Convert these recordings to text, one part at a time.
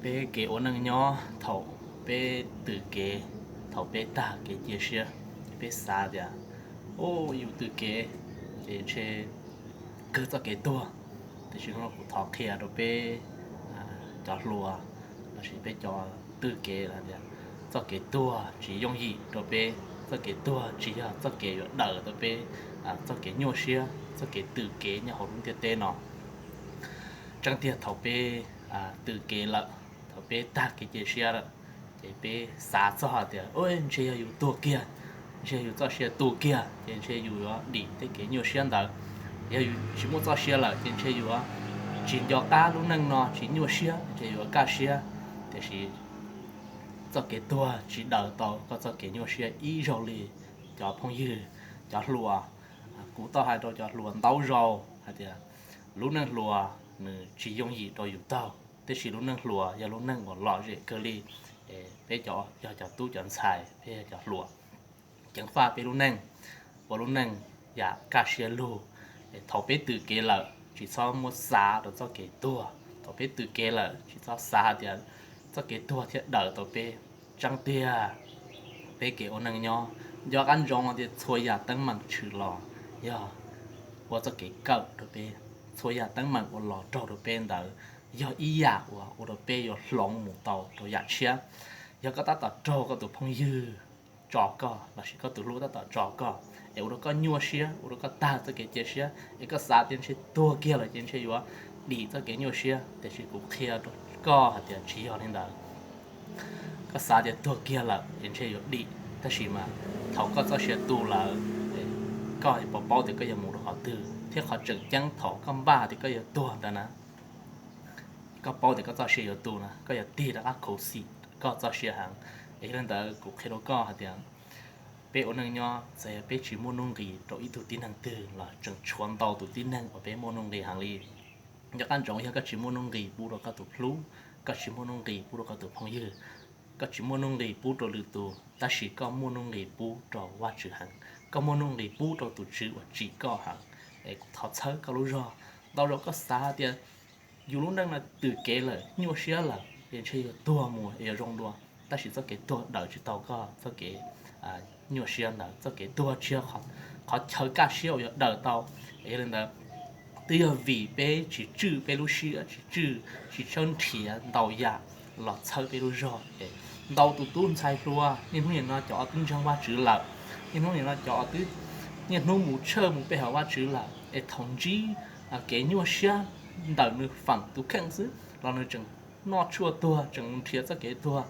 Peb kev ua neej nyob thaum peb tws kev, thaum peb tag kev cia siab, peb xav tias, u, yus tws kev ces ntshe kawg txoj kev tuag. Tiam sis hnub no kuv thov qhia rau peb cov hluas lossis peb cov tws kev tias txoj kev tuag tsis yooj yim rau peb, txoj kev tuag tsis yog txoj kev yuav daws tau peb txoj kev nyuaj siab, txoj kev tws kev nyob hauv lub ntiaj teb no. Tseeb tiag thaum peb tws kev lawm, thaum peb tag kev cia siab lawm, ces peb xav txog hais tias, u, ntshe yog yus tuag kiag, ntshe yus txoj sia tu kiag ces ntshe yus yuav dim tej kev nyuaj siab ntawd. Yog yus tsis muaj txoj sia lawm ces ntshe yus yuav tsis nco qab lub neej no, tsis nyuaj siab, ntshe yus yuav kaj siab. Tiam sis txoj kev tuag tsis daws tau koj txoj kev nyuaj siab ib zaug li. Cov phooj ywg, cov hluas, kuv tau hais rau cov hluas ntau zaus hais tias lub neej hluas nws tsis yooj yim rau yus taug, tiam sis lub neej hluas yog lub neej uas lom zem kawg li. Peb cov yog cov tub cov ntxhais, peb yog cov hluas, ceev faj peb lub neej, ua lub neej yam kaj siab lug. Thaum peb tws kev lawm tsis txhob muab xav rau txoj kev tuag. Thaum peb tws kev lawm tsis txhob xav tias txoj kev tuag thiaj daws tau peb. Tseeb tiag, peb kev ua neej nyob, nco qab ntsoov tias txhua yam teeb meem tshwm los yog ua txoj kev kawm rau peb. Txhua yam teeb meem uas los raug rau peb ntawd yog ib yam uas ua rau peb yuav hloov mus tau rau yam tshiab. Yog koj tab tom raug koj tus phooj ywg tso koj lossis koj tus hlub tab tom tso koj es ua rau koj nyuaj siab, ua rau koj tag txoj kev cia siab es koj xav tias ntshe tuag kiag lawm ces ntshe yuav dim txoj kev nyuaj siab, tiam sis kuv qhia rau koj hais tias tsis yog li ntawd. Koj xav tias tuag kiag lawm ces ntshe yuav dim, tab sis mas thaum koj txoj sia tu lawm, koj puas paub tias koj yuav mus rau qhov twg, thiab qhov tseem ceeb thaum koj npaj tias koj yuav tuag ntawd na, koj paub tias koj txoj sia yuav tu na, koj yuav tig rov qab khuv xim koj txoj sia heev. Es yog li ntawd kuv qhia rau koj hais tias peb ua neej nyob txawm yog peb tsis muaj nuj nqis rau ib tug tib neeg twg los tseem tshuav ntau tus tib neeg uas peb muaj nuj nqis heev li. Nco qab ntsoov, yog koj tsis muaj nuj nqis pub rau koj tus hlub, koj tsis muaj nuj nqis pub rau koj tus phooj ywg, koj tsis muaj nuj nqis pub rau lwm tus, tab sis koj muaj nuj nqis pub rau Vajtswv heev, koj muaj nuj nqis pub rau tus Tswv uas tsim koj heev, es kuv thov txhawb koj lub zog. Ntau zaus koj xav tias yus lub neej no tws kev lawm, nyuaj siab lawm, es ntshe yuav tuag mus es yuav zoo dua, tab sis txoj kev tuag daws tsis tau koj txoj kev nyuaj siab ntawd. Txoj kev tuag tsis yog qhov chaw kaj siab uas yuav daws tau. Es yog li ntawd, twb yog vim peb tsis tswj peb lub siab, tsis tswj, tsis txawj nrhiav ntau yam los txhawb peb lub zog. Ntau tus tub ntxhais hluas niaj hnub nim no cov uas twb ntseeg Vajtswv lawm, niaj hnub nim no cov uas twb niaj hnub mus tshawj mus pe hawm Vajtswv lawm, es thaum ntsib kev nyuaj siab ntawm nws feem tus kheej xwb los nws tseem noj tshuaj tuag, tseem mus nrhiav txoj kev tuag.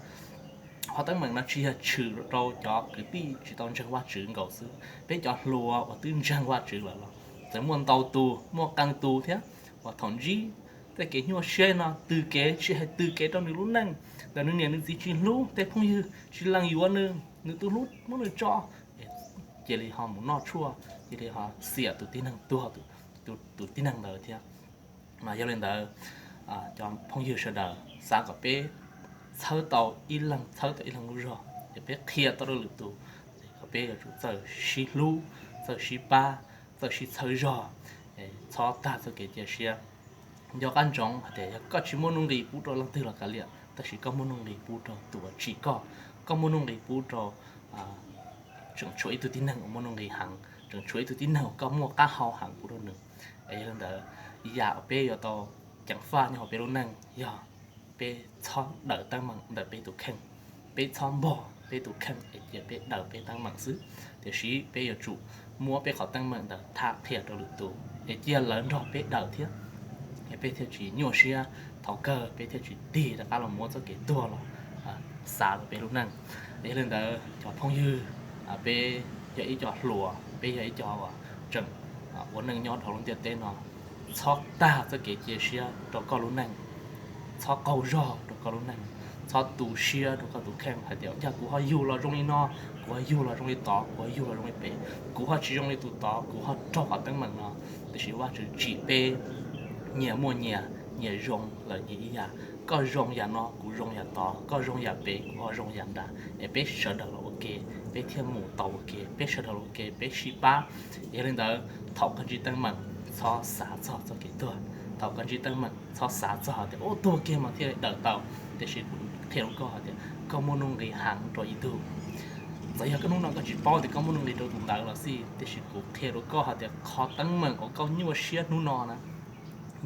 Qhov teeb meem no tsis yog tshwm rau cov kwv tij tsis tau ntseeg Vajtswv nkaus xwb, peb cov hluas uas twb ntseeg Vajtswv lawm los txawm muaj ntau tus, muaj qee tus thiab uas thaum ntsib tej kev nyuaj siab no tws kev, tsis hais tws kev rau nws lub neej, ntawm nws niam nws txiv tsis hlub, tej phooj ywg tsis lees yuav nws, nws tus hlub muab nws tso, cia li ho mus noj tshuaj, cia li ho xiam tus tib neeg tuag, tus tib neeg ntawd thiab. Mas yog li ntawd, cov phooj ywg sawv daws, xav kom peb txhawb tau ib leeg, txhawb tau ib leeg lub zog, es peb qhia tau rau lwm tus, kom peb yuav tsum txawj sib hlub, txawj sib pab, txawj sib txhawb zog, txhob tag txoj kev cia siab. Nco qab ntsoov hais tias yog koj tsis muaj nuj nqis pub rau leej twg los kav liam, tab sis koj muaj nuj nqis pub rau tus uas tsim koj, koj muaj nuj nqis pub rau, tseem tshuav ib tug tib neeg uas muaj nuj nqis heev, tseem tshuav ib tug tib neeg uas koj muaj qab hau heev pub rau nws. Es yog li ntawd, yam uas peb yuav tau ceev faj nyob hauv peb lub neej yog peb txhob daws teeb meem ntawm peb tus kheej, peb txhob npog peb tus kheej es cia peb daws peb teeb meem xwb. Tiam sis peb yuav tsum muab peb qhov teeb meem ntawd tham qhia rau lwm tus es cia lawv nrog peb daws thiab, es peb thiaj tsis nyuaj siab, thaum kawg peb thiaj tsis tig rov qab los muab txoj kev tuag los xav rau peb lub neej. Yog li ntawd cov phooj ywg, peb yog ib co hluas, peb yog ib co uas tseem ua neej nyob dhau lub ntiaj teb no, txhob tag txoj kev cia siab rau koj lub neej, txhob qaug zog rau koj lub neej, txhob tu siab rau koj tus kheej hais tias cas kuv ho yug los zoo li no, kuv ho yug los zoo li tod, kuv ho yug los zoo li pem, kuv ho tsis zoo li tus tod, kuv ho raug qhov teeb meem no. Tiam sis Vajtswv tsim peb nyias muaj nyias, nyias zoo lawm nyias ib yam. Koj zoo yam no, kuv zoo yam tod, koj zoo yam pem, kuv ho zoo yam nrad, es peb sawv daws los ua ke, peb thiaj mus tau ua ke, peb sawv daws los ua ke, peb sib pab. Yog li ntawd, thaum koj ntsib teeb meem, txhob xav txog txoj kev tuag, Thaum koj ntsib teeb meem txhob xav txog hais tias ub tuag kiag mas thiaj li daws tau, tiam sis kuv qhia rau koj hais tias koj muaj nuj nqis heev rau ib tug. Txawm yog koj hnub no koj tsis paub tias koj muaj nuj nqis rau tus ntawd los xij, tiam sis kuv qhia rau koj hais tias qhov teeb meem uas koj nyuaj siab hnub no na,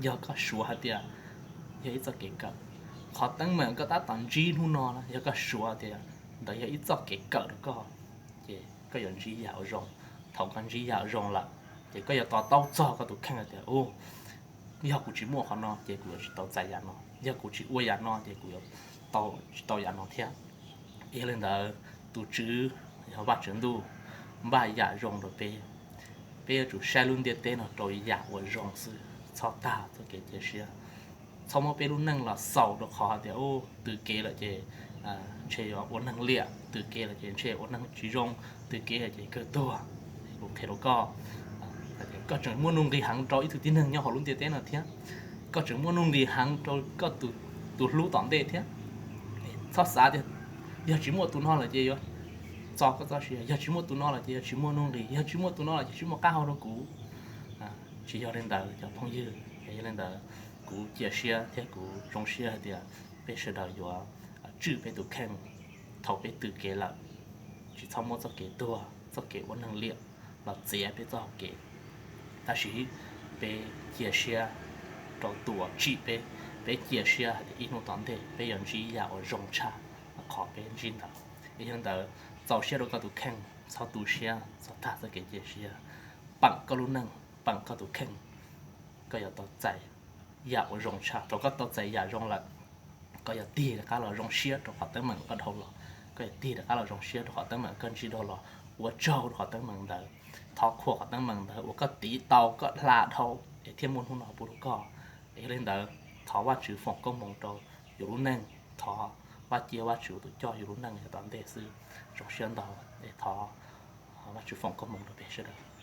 yog koj suav hais tias yog ib txoj kev kawm. Qhov teeb meem koj tab tom ntsib hnub no na, yog koj suav tias ntawd yog ib txoj kev kawm rau koj, ces koj yuav ntsib yam uas zoo. Thaum koj ntsib yam uas zoo lawm, ces koj yuav to taub txog koj tus kheej hais tias ub, yog kuv tsis muaj qhov no ces kuv yuav tsis tau txais yam no, yog kuv tsis ua yam no ces kuv yuav tau tsis tau yam no thiab. Yog li ntawd, tus Tswv, yog Vajtswv ntuj, npaj yam zoo rau peb. Peb yuav tsum saib lub ntiaj teb no rau yam uas zoo xwb, txhob tag txoj kev cia siab. Txhob muab peb lub neej los xaus rau qhov hais tias ub tws kev lawm ces ntshe yuav ua neeg liam, tws kev lawm ces ntshe ua neeg tsis zoo, tws kev lawm ces kawg tuag. Kuv qhia rau koj, koj tseem muaj nuj nqis heev rau ib tug tib neeg nyob hauv lub ntiaj teb no thiab, koj tseem muaj nuj nqis heev rau koj tus hlub tom ntej thiab. Txhob xav tias yog tsis muaj tus no lawm ces yuav txo koj txoj sia, yog tsis muaj tus no lawm ces yuav tsis muaj nuj nqis, yog tsis muaj tus no lawm ces tsis muaj qab hau rau kuv. Tsis yog li ntawd cov phooj ywg, yog li ntawd kuv cia siab thiab kuv zoo siab hais tias peb sawv daws yuav tswj peb tus kheej thaum peb tws kev lawm. Tsis txhob muab txoj kev tuag, txoj kev ua neeg liam los txiav peb txoj hau kev. Tab sis peb cia siab rau tus uas tsim peb, peb cia siab hais tias ib hnub tom ntej peb yuav ntsib yam uas zoo tshaj qhov peb ntsib ntawd. Yog li ntawd, txaus siab rau koj tus kheej, txhob tu siab, txhob tag txoj kev cia siab, peem koj lub neej, peem koj tus kheej, koj yuav tau txais yam uas zoo tshaj. Thaum koj tau txais yam zoo lawm, koj yuav tig rov qab los zoo siab rau qhov teeb meem koj dhau los, koj yuav tig rov qab los zoo siab rau qhov teeb meem koj ntsib dhau los, ua tsaug rau qhov teeb meem ntawd, thov qhuas qhov teeb meem ntawd uas koj tiv tau koj hla dhau es thiaj muaj hnub no pub rau koj. Yog li ntawd, thov Vajtswv foom koob hmoov rau yus lub neej, thov Vaj Cia Vajtswv tus coj yus lub neej yav tom ntej xwb. Zoo siab ntau, es thov Vajtswv foom koob hmoov rau peb sawv daws.